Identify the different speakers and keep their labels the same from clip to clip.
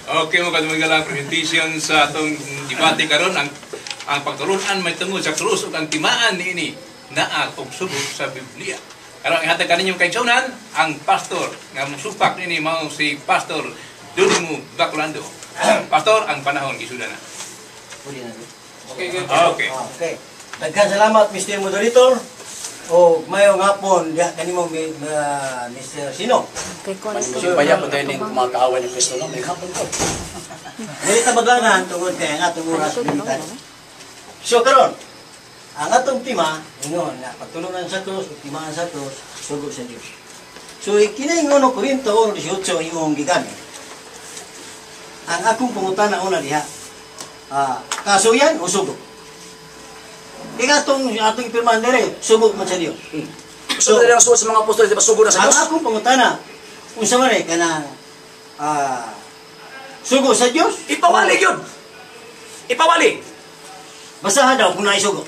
Speaker 1: Okay mo kadungog lang presentation sa atong debate karon, ang pagtulunan may tungod sa krus ug ang timaan niini naa og sugo sa Biblia. Karon ihatag kaninyong kaigsuonan ang pastor nga musupak nini, mao si Pastor Dudimo Baculando. Pastor, ang panahon gisuda na.
Speaker 2: Uli na.
Speaker 1: Okay, okay.
Speaker 2: Okay. Daghan salamat, Mr. Moderator. O mayong hapon diha kanimo, Mr. Sino.
Speaker 3: Kay kuan ito.
Speaker 4: Simbaya po tayo ng mga kaaway ni Kristo, no? May hapon ko.
Speaker 2: Dili ta maglangan tungod kay ang atong oras
Speaker 3: Ito,
Speaker 2: limited.
Speaker 3: no?
Speaker 2: So karon, ang atong tema ingon nga pagtulunan sa krus ug timaan sa krus sugo sa Dios. So kini 1 Korinto 1:18 imong gigamit. Ang akong pangutana una diha. Kasuyan o sugo? Kaya atong ipirmahan dire, sugo man sa Dios.
Speaker 4: So, so ang suot sa mga apostol, di ba sugo na sa
Speaker 2: Ang
Speaker 4: Diyos?
Speaker 2: akong pangutana, unsa man eh, kanang sugo sa Dios?
Speaker 4: Ipawali yun! Ipawali!
Speaker 2: Basahan daw kung naisugo.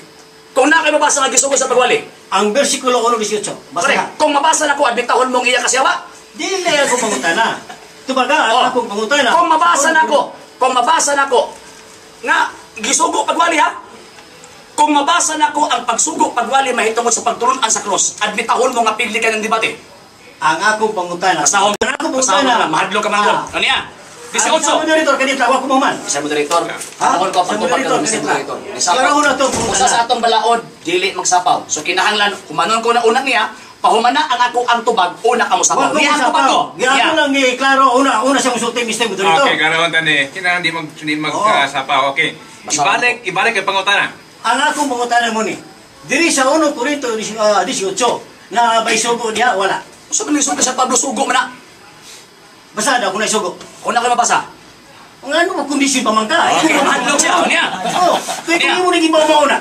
Speaker 4: Kung na kayo mabasa nga gisugo sa pagwali.
Speaker 2: Ang versikulo 1:18. Basahan.
Speaker 4: Correct. Kung mabasa na ko, admitahon mong iya kasyawa.
Speaker 2: Dili ako pangutana. Tubaga ang
Speaker 4: Oh.
Speaker 2: akong pangutana.
Speaker 4: Kung mabasa na ko, kung mabasa na ko, nga gisugo pagwali ha? Kung mabasa na ko ang pagsugo pagwali mahitungod sa pagtulunan sa krus, admitahon mo nga pili ka ng debate.
Speaker 2: Ang akong pangutana.
Speaker 4: Basahon.
Speaker 2: Ang akong
Speaker 4: Basahon
Speaker 2: pangutana.
Speaker 4: na, mahadlok ka man. Ano niya?
Speaker 2: Ang
Speaker 4: 18.
Speaker 2: moderator kanita wa ko mahuman.
Speaker 4: Mr. Moderator,
Speaker 2: Ha?
Speaker 4: panahon ko
Speaker 2: Sa
Speaker 4: pagtubag
Speaker 2: moderator,
Speaker 4: karon, Mr.
Speaker 2: ganito.
Speaker 4: Moderator. Nisapaw.
Speaker 2: Klaro na to, kung
Speaker 4: Usa sa atong balaod, dili magsapaw. So kinahanglan humanon ko na una niya, pahumana ang ako ang tubag, una ka mo
Speaker 2: Wa
Speaker 4: sapaw.
Speaker 2: ko
Speaker 4: Niya ang tubag ko.
Speaker 2: Giako
Speaker 4: Niya.
Speaker 2: lang ni klaro una una siyang musulti, Mr. Moderator.
Speaker 1: Okay, karon tani. Kinahanglan di magkasapaw. Okay. Ibalik, ibalik kay pangutana.
Speaker 2: Ang akong pangutana mo ni diri sa 1 Korinto 18 na may sugo niya wala.
Speaker 4: Usa man sulti sa Pablo sugo man na.
Speaker 2: Basta daw kung naisugo.
Speaker 4: Una ka mabasa.
Speaker 2: Ang ano mo kondisyon pa man ka?
Speaker 4: Okay, mahadlok siya. Niya.
Speaker 2: Oh, kaya kung imo naging mauna.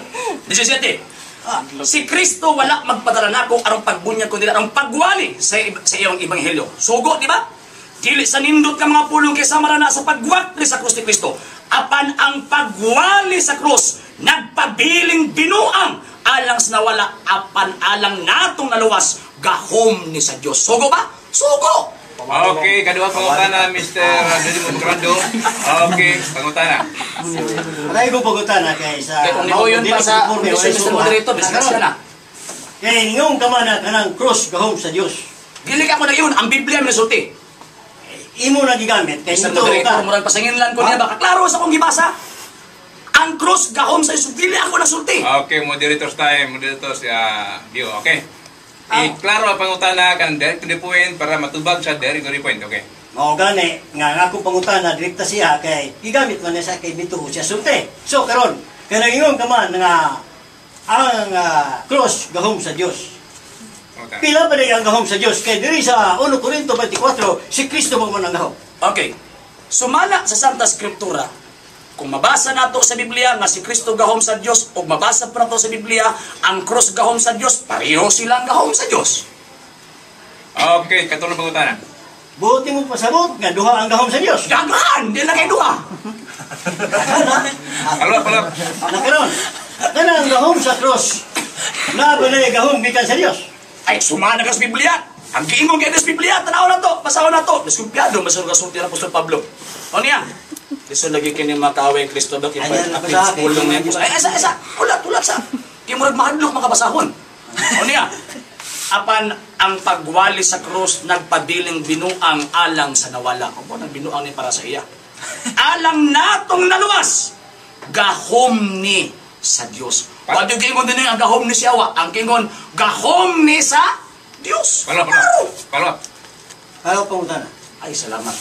Speaker 4: 17. Si Kristo wala magpadala nako aron pagbunyag kundi aron pagwali sa iyong ebanghelyo. Sugo, di ba? Dili sa nindot nga mga pulong kay sama na sa pagwali sa krus ni Kristo. Apan ang pagwali sa krus nagpabiling binuang alang sa nawala apan alang natong naluwas gahom ni sa Dios. Sugo ba? Sugo.
Speaker 1: Okay, kaduha pangutana, Mr. Dudimo Baculando. Okay, pangutana.
Speaker 2: Aray ko pangutana kay sa
Speaker 4: Kay kung nihuyon pa sa Mr. Moderator, disgrasya na.
Speaker 2: Kay ningong ka man na kanang cross gahom sa Dios.
Speaker 4: Dili ka ko na yun, ang Biblia minusulti.
Speaker 2: Imo na gigamit kay
Speaker 4: Mr.
Speaker 2: nito
Speaker 4: Moderator,
Speaker 2: ka.
Speaker 4: murag pasanginlan ko niya baka klaro sa akong gibasa. Ang cross gahom sa Dios, dili ako nasulti.
Speaker 1: Okay, moderators time, moderators Dio, okay. I-klaro ang pangutana kan direct to the point para matubag sa direct to the point, okay.
Speaker 2: Mao gani nga ang akong pangutana direkta siya kay gigamit man niya sa kay mituo siya sulti. So karon kay ningon ka man nga ang cross gahom sa Dios.
Speaker 1: Pangutana.
Speaker 2: Pila pa day ang gahom sa Dios kay diri sa 1 Korinto 24 si Kristo mo man ang gahom.
Speaker 4: Okay. Sumala sa Santa Scriptura, kung mabasa nato sa Biblia nga si Kristo gahom sa Dios o mabasa pa nato sa Biblia ang cross gahom sa Dios, pareho silang gahom sa Dios.
Speaker 1: Okay, katulong pangutana.
Speaker 2: Buti mo pasabot nga duha ang gahom sa Dios.
Speaker 4: Daghan, di na kay duha.
Speaker 1: Alo, pala.
Speaker 2: Na karon, kanang gahom sa cross na ba gahom gikan sa Dios?
Speaker 4: Ay, sumana ka sa Biblia. Ang giingon kay sa Biblia, tanaw na to, basahon na to. Diskumpiyado, masun ka sulti ng Apostol Pablo. O niya? Lisod lagi kini makaway Kristo ba kay
Speaker 2: Ayan, nabasa ka.
Speaker 4: pulong niya. Ay, asa, asa. Ulat, ulat sa. Kay murag mahadlok makabasahon. O niya? Apan ang pagwali sa krus nagpabiling binuang alang sa nawala. Opo, nang binuang ni para sa iya. Alang natong naluwas, gahom ni sa Dios. Wa di kingon din ang gahom ni siya wa. Ang kingon gahom ni sa Dios.
Speaker 1: Palo, palo. Palo.
Speaker 2: Ayaw pangutana.
Speaker 4: Ay, salamat.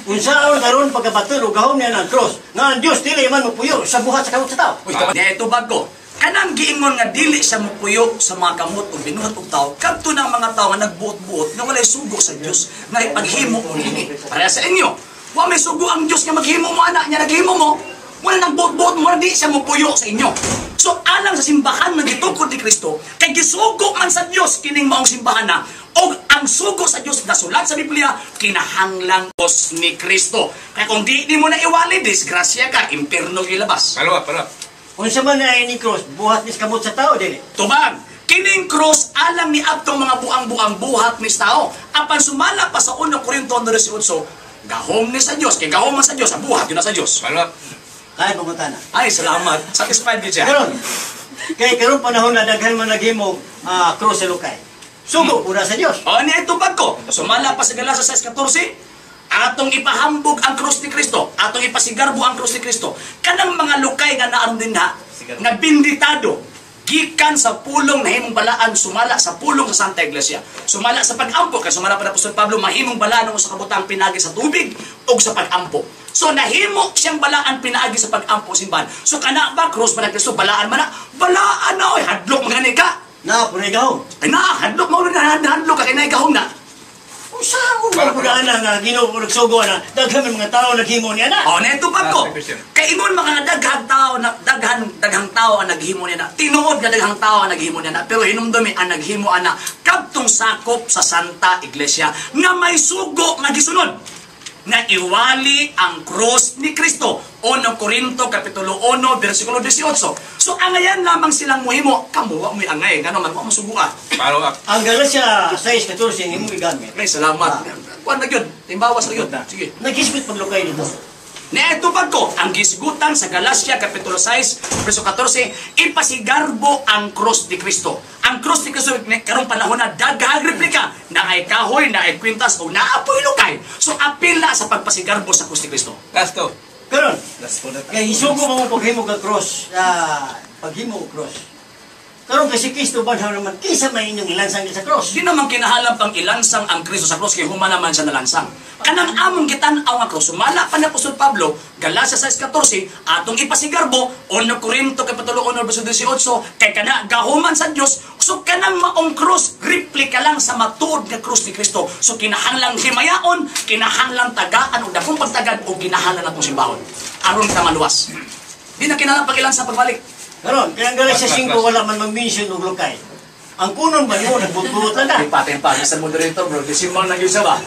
Speaker 2: Unsaon karon pagkabaton og gahom niya ng cross nga ang Dios dili man mopuyo sa buhat sa kamot sa tao.
Speaker 4: Uy, tama. Niya ito bago. Kanang giingon nga dili siya mopuyo sa mga kamot o binuhat og tao, kadto ng mga tao nga nagbuot-buot nga walay sugo sa Dios nga ipaghimo mo nini. Pareha sa inyo. Wa may sugo ang Dios nga maghimo mo ana niya naghimo mo. Wala nagbuot-buot mo di siya mopuyo sa inyo. So alang sa simbahan nga gitukod ni Kristo, kay gisugo man sa Dios kining maong simbahan na og ang sugo sa Dios nasulat sa Biblia kinahanglang os ni Kristo. Kaya kung di nimo na iwali, disgrasya ka, impierno gilabas.
Speaker 1: Palo, palo.
Speaker 2: Unsa man na ini cross buhat ni sa kamot sa tao dili.
Speaker 4: Tubag, kining cross alang ni adtong mga buang-buang buhat ni tao. Apan sumala pa sa 1 Korinto 18, Gahom ni sa Dios, kay gahom man sa Dios, ang buhat yun na sa Dios.
Speaker 1: Follow up.
Speaker 2: Kaya pangutana.
Speaker 4: Ay, salamat. Satisfied gid siya.
Speaker 2: Karon, kay karon panahon na daghan man naghimo cross sa lukay. Sugo pura sa Dios.
Speaker 4: O, niya itubag ko. Sumala pa sa Galacia 6:14, atong ipahambog ang krus ni Kristo, atong ipasigarbo ang krus ni Kristo. Kanang mga lukay nga naaron din ha, nga binditado, gikan sa pulong nahimong balaan, sumala sa pulong sa Santa Iglesia. Sumala sa pag-ampo, kay sumala pa na Apostol Pablo, mahimong balaan ang usa ka butang pinagi sa tubig o sa pag-ampo. So nahimo siyang balaan pinaagi sa pag-ampo simbahan. So kana ba krus ba na Kristo balaan man na? Balaan na oy, hadlok man gani ka.
Speaker 2: Na punay gahom.
Speaker 4: Ay na, hadlok mo na, hadlok ka kay naigahom na.
Speaker 2: Usa ko ba pud ana nga Ginoo po nagsugo na daghan man mga tao naghimo niya na.
Speaker 4: Oh, neto pa ko.
Speaker 1: Ah, Christian.
Speaker 4: Kay ingon mga daghang tao na daghang tao ang naghimo niya na. Tinuod nga daghang tao ang naghimo niya na, pero hinumdumi ang naghimo ana kadtong sakop sa Santa Iglesia nga may sugo nga gisunod na iwali ang krus ni Kristo. 1 Corinto Kapitulo 1 versikulo 18. So angayan lamang silang muhimo, kamo wa mo'y angay ngano man wa mo sugo ah.
Speaker 1: Follow up.
Speaker 2: Ang Galacia 6:14 ang imong gigamit.
Speaker 4: May salamat. Kuan na gyud, timbawas na gyud. Sige.
Speaker 2: Naghisgot paglukay dito.
Speaker 4: Nietupad ko ang gisgutan sa Galacia Kapitulo 6, verso 14, ipasigarbo ang krus ni Kristo. Ang krus ni Kristo karong panahon na daghang replika, naay kahoy, naay kwintas o naapoy lukay. So apil na sa pagpasigarbo sa krus ni Kristo.
Speaker 1: Last two.
Speaker 2: Karon, kay isugo mo mo paghimo ka cross, paghimo og cross. Karon kay si Kristo banhaw naman kinsa may inyong ilansang sa cross.
Speaker 4: Di naman kinahalang pang ilansang ang Kristo sa krus kay human naman siya nalansang. Kanang among gitan-aw nga krus, sumala pa ni Apostol Pablo, Galacia 6:14, atong ipasigarbo, 1 Corinto Kapitulo 1 verso 18, kay kana gahuman sa Dios, so kanang maong krus, replika lang sa matuod nga krus ni Kristo. So kinahanglang himayaon, kinahanglang tagaan og dakong pagtagad o kinahanglan natong simbahon aron ka maluwas. Di na kinahanglan pag-ilansang pagbalik.
Speaker 2: Karon, kay ang Galacia
Speaker 1: Last,
Speaker 2: 5
Speaker 1: last, last.
Speaker 2: Wala man mag-mention og lukay. Ang kunon ba nimo nagbuot lang na.
Speaker 4: Di pa, pa, sa moderator bro, decimal na yun siya ba?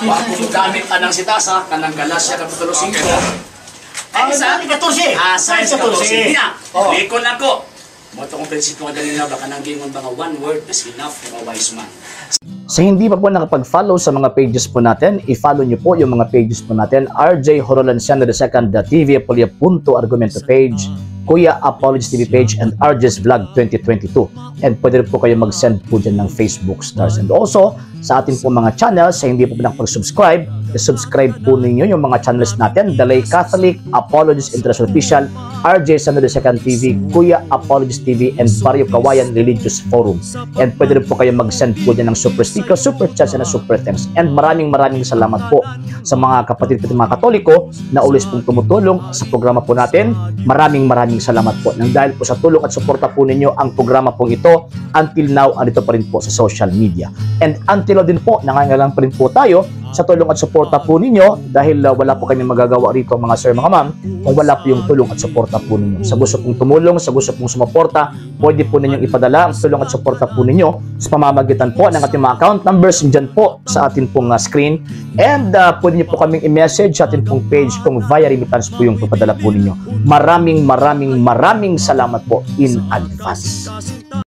Speaker 4: Wa ko gamit anang sitasa, kanang Galacia Kapitulo 5.
Speaker 1: Okay.
Speaker 4: Ay, isa?
Speaker 2: 14.
Speaker 4: Ah, 6:14. Niya,
Speaker 2: Oh.
Speaker 4: likon ako. Mo to kong prinsipyo nga ganina ba kanang gingon ba nga one word is enough for a wise man.
Speaker 3: Sa hindi pa po nakapag-follow sa mga pages po natin, i-follow nyo po yung mga pages po natin. RJ Horolanciano II, TV Apolia Punto Argumento page, Kuya Apologies TV page, and RJ's Vlog 2022. And pwede rin po kayo mag-send po dyan ng Facebook stars. And also, sa ating po mga channels, sa hindi po nakapag-subscribe, i-subscribe po ninyo yung mga channels natin, Dalay Catholic, Apologies International Official, RJ Sano II TV, Kuya Apologies TV, and Barrio Kawayan Religious Forum. And pwede rin po kayo mag-send po dyan ng super sticker, super chats, and super thanks. And maraming maraming salamat po sa mga kapatid ko mga Katoliko na always pong tumutulong sa programa po natin. Maraming maraming salamat po. Nang dahil po sa tulong at suporta po ninyo ang programa pong ito, until now, andito pa rin po sa social media. And until now din po, nangangailangan pa rin po tayo sa tulong at suporta po ninyo dahil wala po kami magagawa rito, mga sir, mga ma'am, kung wala po yung tulong at suporta po ninyo. Sa gusto pong tumulong, sa gusto pong sumuporta, pwede po ninyong ipadala ang tulong at suporta po ninyo sa pamamagitan po ng ating mga account numbers dyan po sa ating pong screen. And pwede niyo po kaming i-message sa ating pong page kung via remittance po yung papadala po ninyo. Maraming maraming maraming salamat po in advance.